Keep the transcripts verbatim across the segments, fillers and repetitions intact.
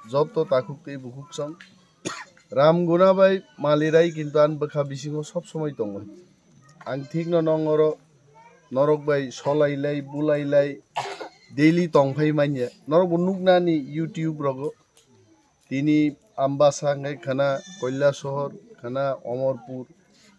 joto takhuk tei bukhuk song. Ramguna bai Malirai kintu ani bwkha bisingo sob somoi tongo. Ang thikno nong oro norok bai solailai, bulailai, daily tongphai manya. Norok bo nuknani YouTube rogo. Tini Ambasa hwnkhe khana Koilasohor, khana Omorpur,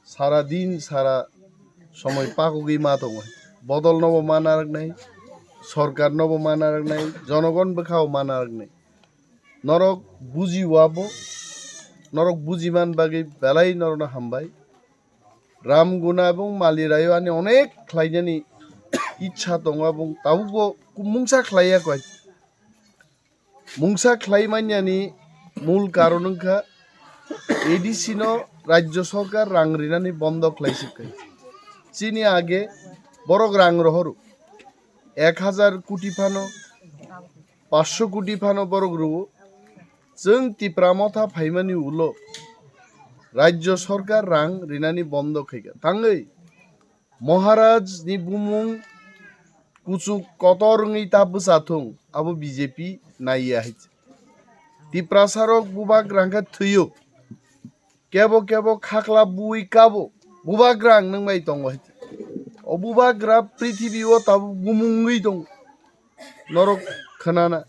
sara din sara somoi pakugwi ma tongo. Bodol nobo ma narwknai, sorkar nobo ma narwknai, jonogon bwkhao ma narwknai. Norok bujiwabo, norok bujiman bagwi belai norokno hambai. Ramguna ebong Maliraio ani onek khlainani ichha tongo, ebong tabukbo mungsa khlaiya koi. Mungsa khlai manyani mul karon wngkha A D C no Rajya Sarkar rang rinani bondo khlai sibkha. Chini age borok rang rohoro ek hajar koti phano, paanch sho koti phano borok rwo. Chwng Tipra Motha phaimani ulo Rajya Sarkar rang rinani bondo khaikha. Tangwi Maharaj ni bumung kuchuk kotor wngwi ta bwsa thung, abo B J P naiya hai. Tiprasa rok bubagra hwnkhe thwio, kebo kebo khakla bui kabo, bubagra ang nwng bai tongo hai. O bubagra prithibi o tabuk bumung wngwi tongo. Norok khwnana,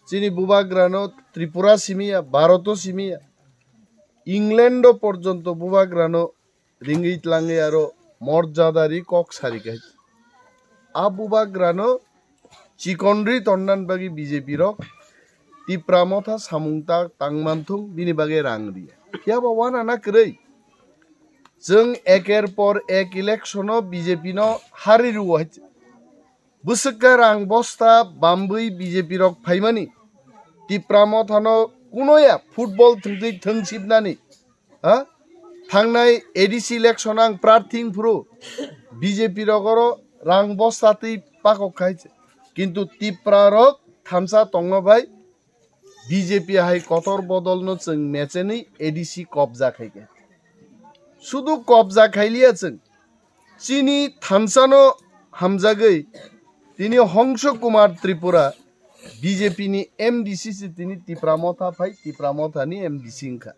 chini bubagra no Tripura simiya, Bharat o simiya, England o porjonto bubagra no ringwi tlangwi aro morjadari kok sari kha. A bubagrano chikonri tonnan bagwi B J P rok Tipra Motha samung ta tangman thung, bini bagwi rang riya. Phiya ba wana na kwrwi? Chwng eker por ek election o B J P no hari rwo hai. Bwswk khe rang bosta bambwi B J P rok phaimani, Tipra Mothano kunoya football thwngtwi thwngsibnani, ha? Thangnai A D C election ang prarthi wngphuru B J P rok oro rang bosta twi pakok khai se. Kintu Tipra rok thansa tongma bai B J P hai kotor bodolno chwng mechenwi A D C kobja khaikha. Sudu kobja khailiya chwng. Chini thansano hamjagwi tini Hongso Kumar Tripura B J P ni M D C se tini Tipra Motha phai Tipra Motha ni M D C wngkha.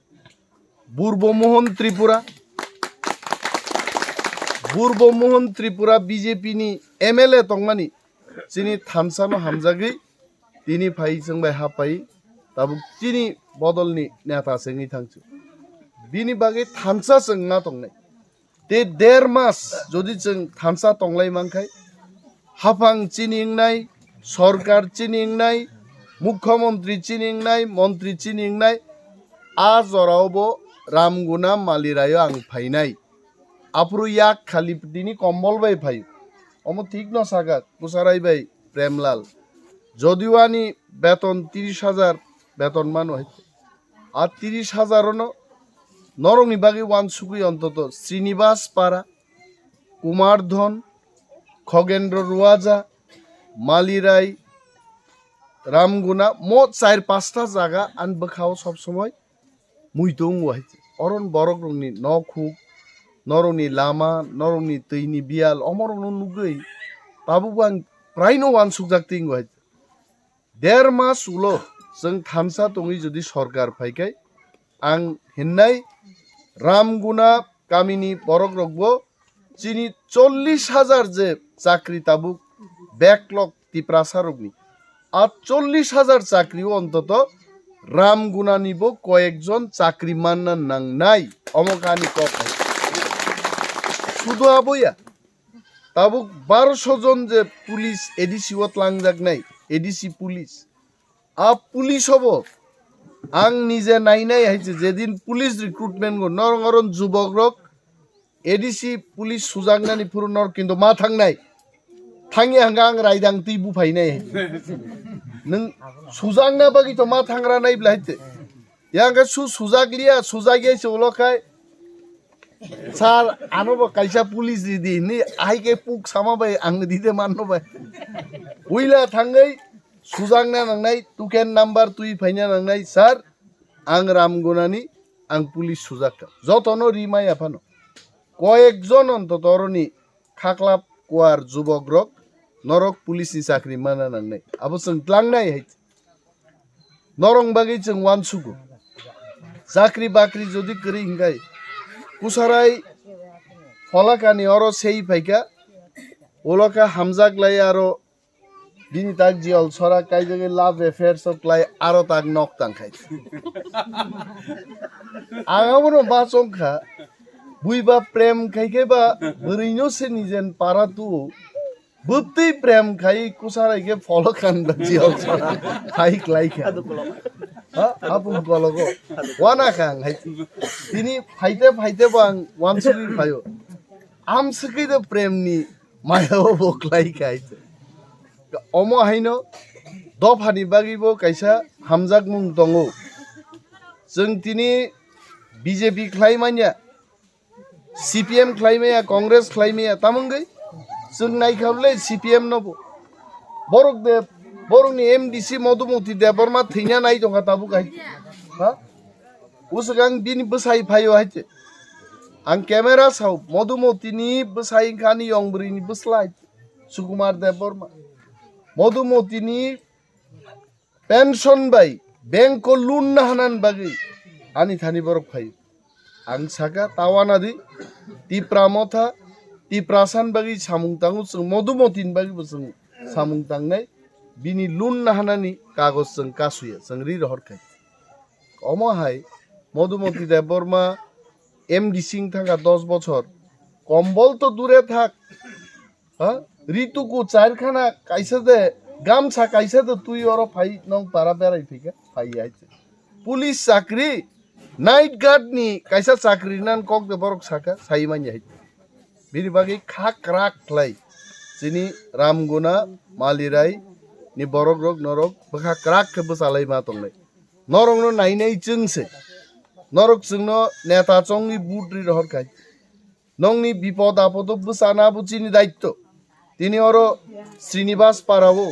Burbo Mohon Tripura, Burbo Mohon Tripura B J P ni M L A tongmani chini thansano hamjagwi tini phai chwng bai hapai tabuk chini bodolni neta se wngwi thangchu. Bini bagwi thansa chwng na tongnai. Tei der mas jodi chwng thansa tonglai mankhai, haphang chini wngnai, sorkar chini wngnai, mukhyamantri chini wngnai, montri chini wngnai, a jorao bo Ramguna Maliraio ang phainai. Aphuru yak khali tini kombol bai phaio. Omo thikno sakha Kusarai bai Premlal. Jodio ani beton tris hajar beton mano hai. A tris hajar ono norokni bagwi wansugwi ontoto Srinivas Para, Kumar Dhon, Khogendro Ruaja, Malirai, Ramguna, mo char pasta jaga ani bwkhao sob somoi muitu wngo hai. Oron borok rokni nok huk, norokni lama, norokni twini biyal, omorokno nugwi tabuk ang praino wansukjak tingo hai. Der mas ulo chwng thansa tongwi jodi sorkar phaikai, ang hinnai Ramguna kamini borok rokbo chini chollish hajar je chakri tabuk backlog Tiprasa rokni, a chollish hajar chakri o ontoto Ramgunani bo koyekjon chakri manna nangnai, omo kani kok hai. Sudu aboya, tabuk barosho jon je police A D C o tlangjaknai, A D C police, a police obo ang nije nainai hai se, jedin police recruitment go norong oron jubok rok A D C police sujaknani phuru nor kintu ma thangnai. Thangya hwnkha ang raidang twi buphainai. Nwng sujakna bagwi to ma thangra nai bwlai te. Yang khe su sujakliya, sujakya se ulo khai. Sir, ano bo kaisa police ridi, ni ahai khe puk sama bai ang ride manno bai. Uila thangwi sujakna nangnai, token number twi phaina nangnai, sir, ang Ramgunani, ang police sujakha. Jotono ri maya phano. Koyek jon ontoto oroni khaklap kuar jubok rok norok police ni chakri mana nangnai. Abo chwng tlangnai hai. Norong bagwi chwng uansugo. Chakri bakri jodi kwrwi hwnkhe, kusarai pholakani oro sei phaikha, ulo khe hamjak lai aro bini tak jiyol sora kaijagwi love affair sok lai aro tak nok tangkhai. Ang abono ma chongkha, buiba prem khaikhe ba bwrwino se nijen para tuo. Bwtwi prem khai kusarai khe pholakani ba jiyol sora khai klai kha. Ha? Hapung kologo. Wana kha ang hai. Tini phaite phaite bo ang uansugwi phaio. Amsugwi de premni maya o bo klai kha hai. Omo haino dophani bagwi bo kaisa hamjakmung tongo. Chwng tini B J P khlai manya. C P M khlai maya, Congress khlai maya, tamo wngwi chwng naikha bwle C P M no bo. Borok de, borokni M D C Modhumothi Debbarma thwina nai tongkha tabuk hai. Ha? Uswk ang bini bwsai phaio hai se. Ang camera sao, Modhumothini bwsai wngkha ani yong bwrwini bwsla hai se. Sukumar Debbarma. Modhumothini pension bai bank o loan na hanan bagwi ani thani borok phaio. Ang saka tawana di Tipra Motha, Tiprasan bagwi samung tango chwng, Modhumotin bagwi bo chwng samung tangnai. Bini loan na hanani kagoj chwng kasuya, chwng ri rohor khai. Omo hai Modhumoti Debbarma M D C wng thangkha dos bochor. Kombol to dure thak, ha? Rituku chair khana kaisa de, gamsa kaisa de twi oro phai nong para berai phika, phai hai se. Police chakri, night guard ni kaisa chakri nan kok de borok saka, sai manya hai. Bini bagwi kha krak khlai. Chini Ramguna, Malirai ni borok rok norok bwkha krak khe bwchalai ma tongnai. Norok no nainai chwng se. Norok chwng no neta chongni vote ri rohor khai. Nongni bipod apodo bwchana bo chini daitto. Tini oro Srinivas Parao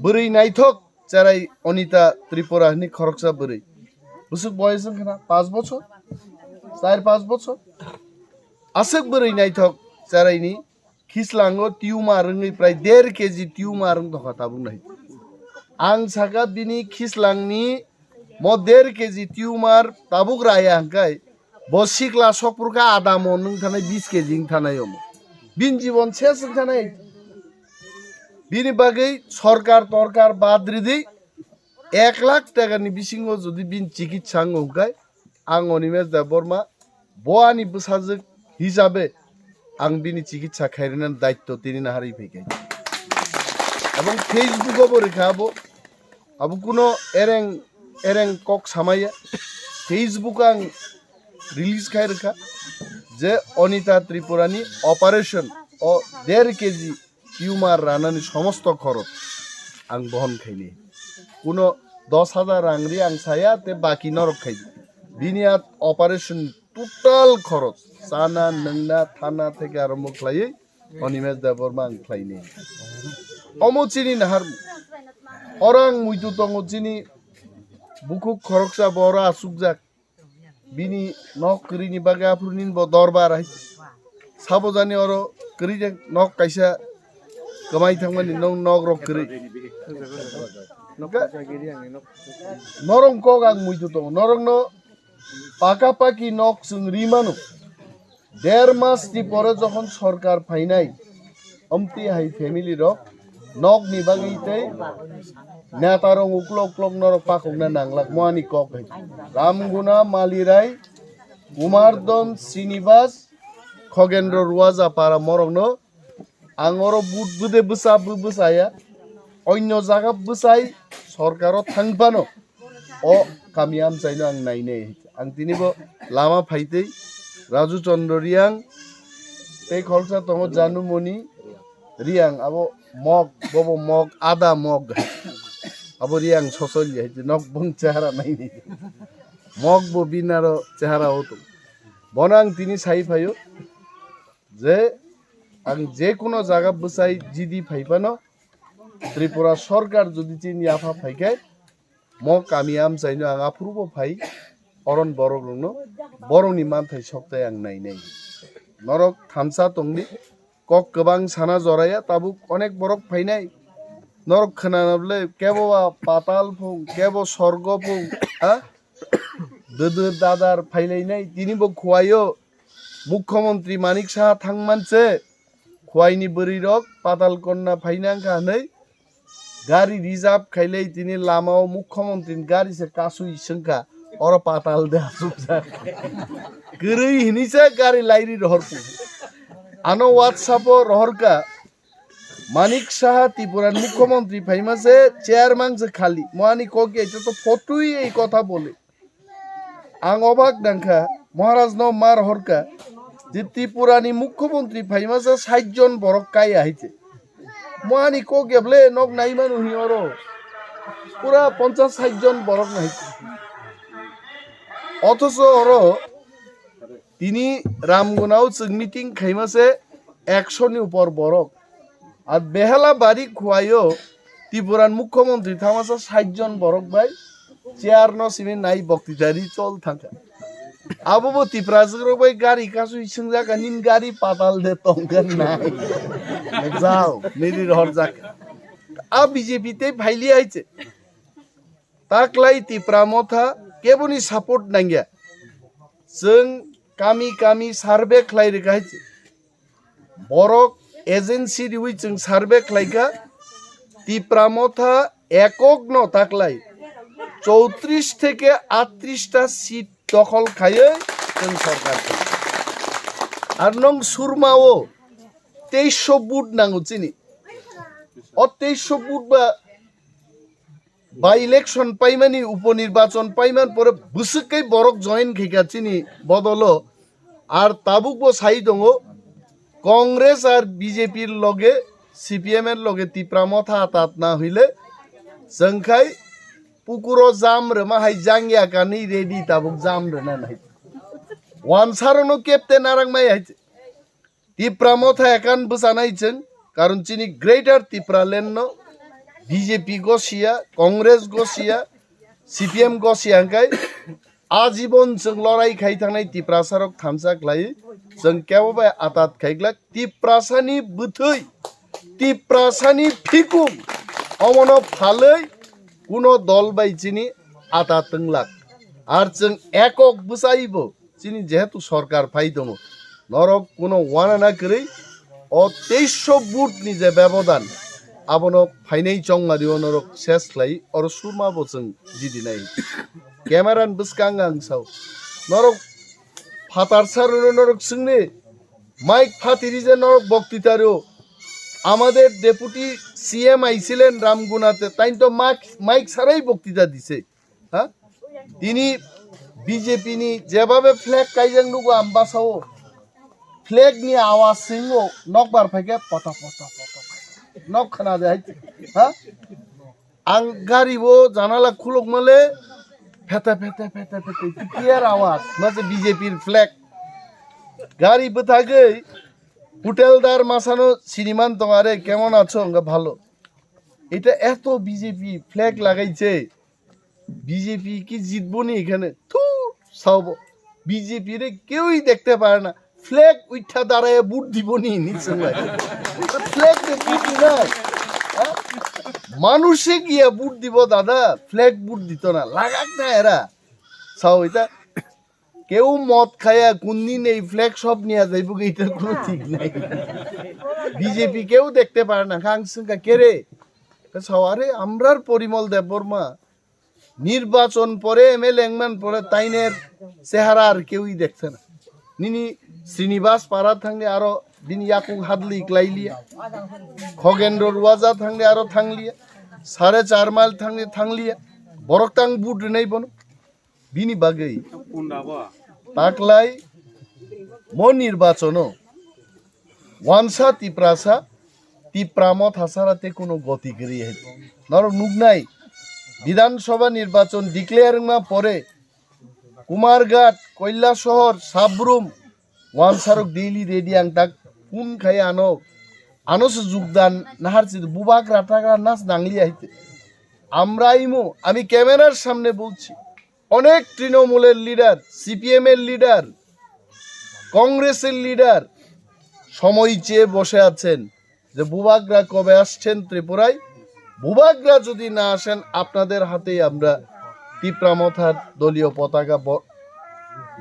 bwrwi naithok cherai Anita Tripura hwnwi khoroksa bwrwi. Bwswk boyes wngkha na? Panch bochor? Char panch bochor? Aswk bwrwi naithok cheraini khislango tumor wngwi prai der keji tumor wng tongkha tabuk nai. Ang saka bini khislangni mo der keji tumor tabuk raya hwnkhe bo sikla sokphuru kha ada mon wng thanai bis keji wng thanai omo. Bini jibon ses wng thanai. Bini bagwi sorkar torkar bad ridi ek lakh takani bisingo jodi bini chikitsa wng hwnkhe ang Animesh Debbarma bo ani bwsajwk hisabe ang bini chikitsa khairina daitto tini naharwi phaikha. Abong Facebook o bo rikha abo, abo kuno ereng ereng kok samaya. Facebook ang release khai rikha je Anita Tripura ni operation o der keji tumor ranani somosto khorok ang bohon khaini. Kuno dos hajar rang ri ang saya te baki norok khai. Bini a operation total khorok chana, nwngna, thana theke arombo khlaiwi Animesh Debbarma ang khlaini. Omo chini nahar orang muitu tongo chini bukhuk khoroksa bo oro asukjak. Bini nok kwrwini bagwi aphuru nini bo dorbar hai. Sabo jani oro kwrwi de nok kaisa kwmai thangmani nok, nok rok kwrwi. Norok kok ang muitu tongo. Norokno paka paki nok chwng ri mano. Der mas ni pore jokhon sorkar phainai, omtwi hai family rok nok ni bagwi tei neta rok uklok uklok norok pakokna nanglak mo ani kok hai. Ramguna, Malirai, Kumardon, Srinivas, Khogendro, Ruaja para morokno ang oro but bwde bwsa bw bwsaya, onyo jaga bwsai sorkaro thang phano o kami amchaino ang nainai. Ang tini bo lama phaitwi Raju Chandra Riang tei khoroksa tongo Janumoni Riang, abo mok, bobo mok, ada mok. Abo Riang sosol ya, nok bong chehara naini. Mok bo binaro chehara o tong. Bono ang tini sai phaio je ang je kuno jaga bwsai jidi phai phano Tripura sorkar jodi chini yapha phai khe mo kami amchaino ang aphuru bo phai, oron borok rokno borokni manthai soktai ang nainai. Norok thansa tongdi, kok kwbang sana joraya, tabuk onek borok phainai. Norok khwnana bwle kebo ba patal phung, kebo sorgo phung, ha? Dwdwr dadar phailainai, tini bo Khowai o Mukhyamantri Manik Saha thangman se, Khowai ni bwrwi rok Patal Kanya phaina wngkha hwnwi gari reserve khailai, tini lama o Mukhyamantri ni gari se kasui swngkha, oro patal de asukjak. Kwrwi hwnwi se gari lairi rohor phung. Ano WhatsApp o rohorkha, Manik Saha Tripura ni Mukhyamantri phaima se chair mang se khali. Mo ani kok ya, ito to photoi ei kotha bole. Ang obak nangkha, Maharaj no mar horkha, je Tripura ni Mukhyamantri phaima se sait jon borok kaya hai se. Mo ani kok ya bole nok nai manu hi oro. Pura ponchas sait jon borok nai. Othoso oro tini Ramguna o chwng meeting khaima se ekso ni upor borok. Ar Behelabari Khowai o Tripura ni Mukhyamantri thangmasa sait jon borok bai chair no simi nai boktitari chol thangkha. Abo bo Tipraswk rok bai gari kasui swngjak, nini gari patal de tongkha nai. Jao, nini rohor jak. A B J P tei phaili hai se. Taklai Tipra Motha keboni support nangya. Chwng kami kami survey khlai rwkha hai se. Borok agency riwi chwng survey khlaikha, Tipra Motha ekok no taklai chowtrish theke atrish ta seat dokhol khaiwi chwng sorkar khlai. Ar nong surma o teisho vote nango chini. O teisho vote ba by election paimani, upo nirbachon paiman pore bwswk kai borok join khaikha chini bodolo. Ar tabuk bo sai tongo, Congress ar B J P loge, C P M er loge Tipra Motha atat na hwile, chwng khai pukuro jam rwma hai jangya kani ready tabuk jam rwna nai. Wansaro no kepte narang mai hai. Tipra Motha ekan bwchanai chwng, karon chini Greater Tipraland no B J P gosiya, Congress gosiya, C P M gosiya hwnkhe ajibon chwng lorai khai thangnai Tiprasa rok thansa khlai chwng kebo bai atat khai glak. Tiprasa ni bwthwi, Tiprasa ni phikung omono phalwi kuno dol bai chini atat wnglak. Ar chwng ekok bwchaibo chini jehetu sorkar phai tongo, norok kuno wanana kwrwi o teisho vote ni je bebodan, abono phainai chongmari o norok ses khlai, oro surma bo chwng jidinai. Camera ni bwskang ang sao, norok phatar saruno norok swngni, mike phatiri je norok boktitaro, আমাদের deputy CM আইছিলেন রামগুনাতে, তাই তো mic mic ছাড়াই বক্তৃতা দিছে। হ্যাঁ, তিনি BJP ni jebabe flag kaijak nugo ang basao, flag ni awaz singo nokbar phaikhe poto poto poto nok khna de hai. Ha, ang gari bo janala khulok male phete phete phete phete tikier awaz mase B J P flag. Gari bwthagwi hoteldar masano siniman tong, are kemon acho? Hwnga bhalo. এটা এত BJP flag লাগাইছে, বিজেপি কি জিতবো নি এখানে? থু, সাওবো। বিজেপি রে কেউই দেখতে পারে না। ফ্ল্যাগ উঠা দাঁড়ায় ভোট দিব নি নিশ্চয় ভাই। ফ্ল্যাগ রে ভোট দিবে। হ্যাঁ? মানুষে গিয়া ভোট দিব দাদা, ফ্ল্যাগ ভোট দিত না। লাগাক না এরা। সাও এটা কেউ মদ খায়া কোন দিন এই ফ্ল্যাগ সব নিয়ে যাইব, এটার কোনো ঠিক নাই। বিজেপি কেউ দেখতে পারে না। খাং সিংকা কে রে? সাও, আরে, আমরার পরিমল দেববর্মা নির্বাচন পরে, এমএলএ এংমান পরে তাইনের চেহারা আর কেউই দেখছে না। নিনি শ্রীনিবাস পাড়া থাংনি আরো দিন ইয়াকুং হাদলি ইকলাইলিয়া, খগেন্দ্র রুয়াজা থাংনি আরো থাংলিয়া, সাড়ে চার মাইল থাংনি থাংলিয়া, বরক তাং বুট নেই বনো। Bini bagwi taklai mo nirbachono wansa Tiprasa, Tipra Motha sara tei kuno goti kwrwi hai. Norok nuknai, Bidhan Sabha nirbachon declare wngma pore Kumarghat, Kailasahar, Sabrum, wansarok daily ready ang tak phone khai ano, ano se jugdan nahar se bubagra tagra nas nangliya hai. Amra imo, ami camera-r samne bolchi. অনেক তৃণমূলের leader, CPM এর লিডার, কংগ্রেসের লিডার সময় চেয়ে বসে আছেন যে বুবাগরা কবে আসছেন ত্রিপুরায়, Bubagra jodi na asen, apnader hatei amra Tipra Motha doliyo potaka bo-,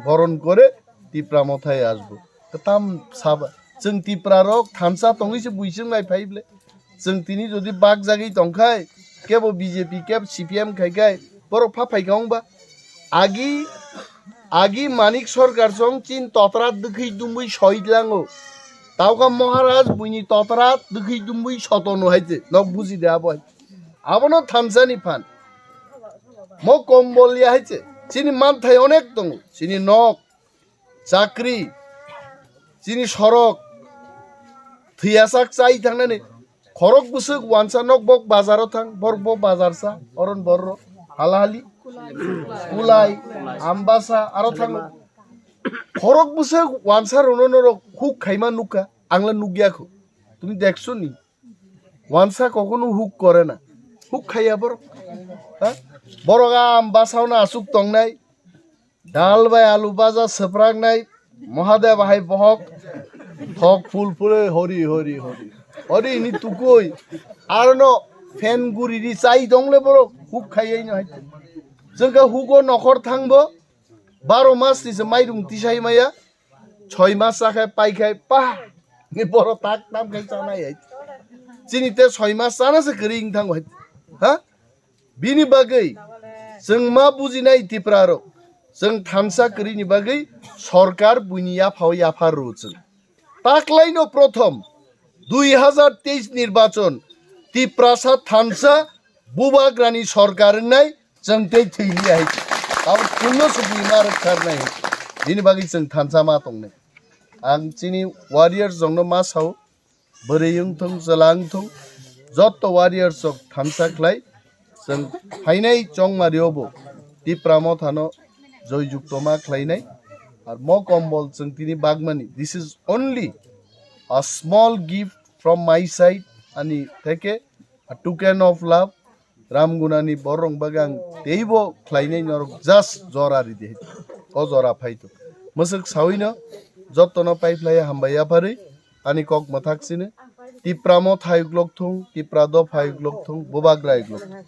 boron kore Tipra Mothaye asbo. Kwtam saba, chwng Tipra rok thansa tongwi se buising lai phai ble. Chwng tini jodi bak jagwi tongkhai, kebo B J P, kebo C P M khai khai, borok pha phaikha wngba. Agi, agi Manik Sarkar song chin totrat dwkhwi dumwi soid lango. Tauka Maharaj buini totrat dwkhwi dumwi sotono haite, nok buji de abo hai. Abono thansani phan. Mo kombol ya haite, chini manthai onek tongo, chini nok, chakri, chini sorok, thwiyasak chai thangnani. Khorok bwswk wansa nok bok bazaro thang, bor bo bazar sa, oron borro, halahali, kulai, ambasa, aro thango. Khorok bwswk wansa rono norok huk khaima nukha, angla nukya kho. Tumi dekhso ni? Wansa kokono huk kore na. Huk khaiya borok. Ha? Borok a ambasao na asuk tongnai. Dal bai alu baja swpraknai, Mahadev hai bohok, thok phul phule hori, hori, hori. Hori ni tukui, arno fan guri ri chai dongle borok, huk khaiya ino hai. Jengka hugo nokhor thangbo, baro mas ni se mairung tisai maya, choi mas chakhai paikhai, pa, ni boro tak tam khai chanai hai. Chini te choi mas chana se kering thang hai. Ha? Bini bagwi chwng ma bujinai Tipra rok, chwng thansa kwrwini bagwi sorkar buini yaphao yapha rw chwng. Taklaino prothom dui hazar teis nirbachon Tiprasa thansa bubagrani sorkar wngnai chwng tei thwiliya hai. Tabuk chwngno se buima rwkharnai hai. Bini bagwi chwng thansa ma tongnai. Ang chini warriors rokno ma sao. Bwrwi wng thung, chwla wng thung, jotto warriors rok thansa khlai, chwng phainai chongmario bo Tipra Mothano joy jukto ma khlainai. Ar mo kombol chwng tini bagmani, this is only a small gift from my side, ani theke a token of love. Ramgunani borok bagwi ang teibo khlainai norok just jora ridi hai. O jora phaito. Mwswk sawino jottono paiphlaiya hambai yapharwi ani kok mwthak sini. Tipra Motha uklok thung, Tipra dopha uklok thung, bubagra uklok thung.